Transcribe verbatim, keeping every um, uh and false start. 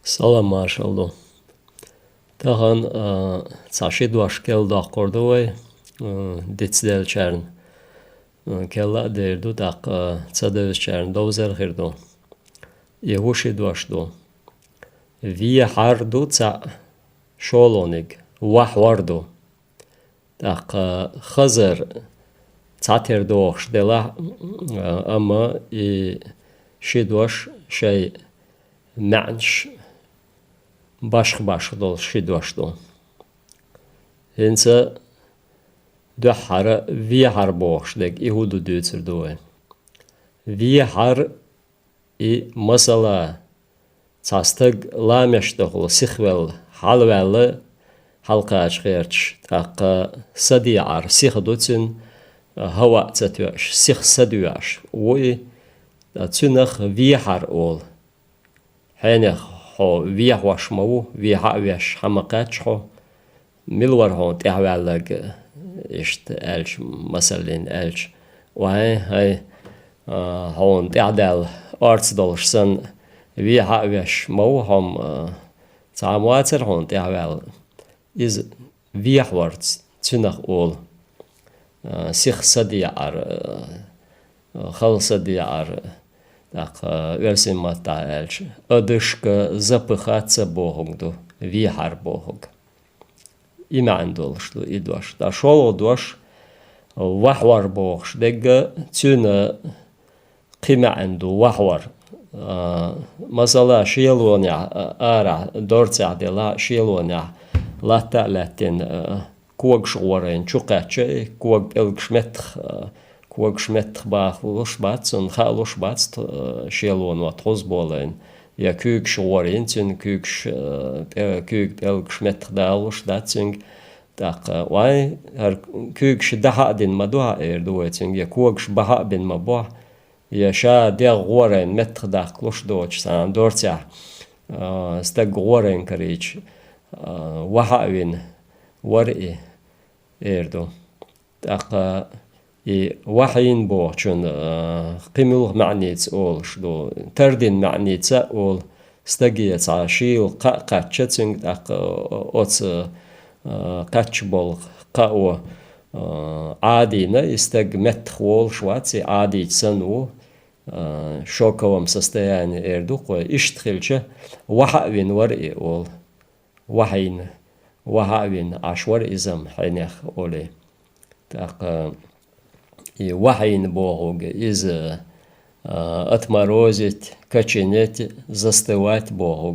Салам-маршалла ду. Тахан, а, цхьа ши дош кӀел доккхур ду вай, а, дицделлачарна, а, кӀел а дер ду, тӀаккха, а, ца девзачарна довзар хир ду. И ву ши дош ду. Вехьар ду цхьаъ, шолгӀаниг вахьор ду. ТӀаккха хазар цхьатера дохуш делахь, а, амма и ши дош шайн маьӀнаш башха-башха долуш ши дош ду. ХӀинца дуьххьара вехьар бохуш дерг и хӀун ду дуьйцур ду вай. Вехьар и, масала, цхьа стаг ламеш дахула сихвелла, хьалаваьлла, хьалакхача гӀерташ, тӀаккха садеӀар, сиха ду цуьнан, хӀаваъ ца тоьуш, сиха садоьӀуш ву и, цуьнах вехьар олу. Хьенех хьо вехьош ма ву, вехьа а веш, хьан ма кхаьчча хьо, мила вара хьуна тӀаьхьаваьлларг, иштта аьлча, масаллин аьлча, вайн, хӀай, а, хьуна тӀаьхьадаьлла орца долуш санна, вехьа а веш ма ву хьо-м, а, цхьа а ма вацара хьуна тӀаьхьаваьлла. Иза вехьор ц-, цуьнах олу. А, сиха садеӀар, а, хала садеӀар, тӀаккха оьрсийн маттахь аьлча, одышка, запыхаться бохург ду, вехьар бохург. И маьӀна долуш ду и дош. Ткъа шолгӀа дош, вахьор бохуш дерг, цуьнан кхин маьӀна ду вахьор. А, масала, шелонехь, а, арахь, дорцехь делахь, шелонехь латта а лаьттина, а, когаш гӀорийна чу кхаьчча, и кога пӀелгаш меттах, а, когаш меттах бахалуш бац, цунна хаалуш бац, т-, а, шелоно тхуза болийна. Я куьйгаш гӀорийна, цуьнан куьйгаш, а, пӀе-, куьйга пӀелгаш меттах далалуш дац цуьнга. ТӀаккха вайн хӀара куьйгаш дахьа а дина ма ду хьа, эр ду вай цуьнга, я когаш бахьа а бина ма бу хьа, я ша дегӀ гӀорийна меттах даккхалуш доцуш цхьана дорцехь, а, стаг гӀорийна карийча, а, вахьа а вина вара и, эр ду. ТӀаккха и вахьийна бохучун, а, кхин муьлха маьӀница олуш ду, тардина маьӀница а олу, стаге цхьа шийла кхаъ кхаьчча, цуьнга тӀаккха оцу, а, кхаьчча болу кхао, а, Ӏадийна, и стаг меттах волуш вац, и Ӏадийча санна ву, а, шоковом состояние эр ду-кх вай, иштта хилча, вахьа а вина вара и олу. Вахьийна, вахьа а вина, Ӏаш вара иза-м хьенех олий. ТӀаккха и вахьийна бохург, иза, а, отморозить, коченеть, застывать боху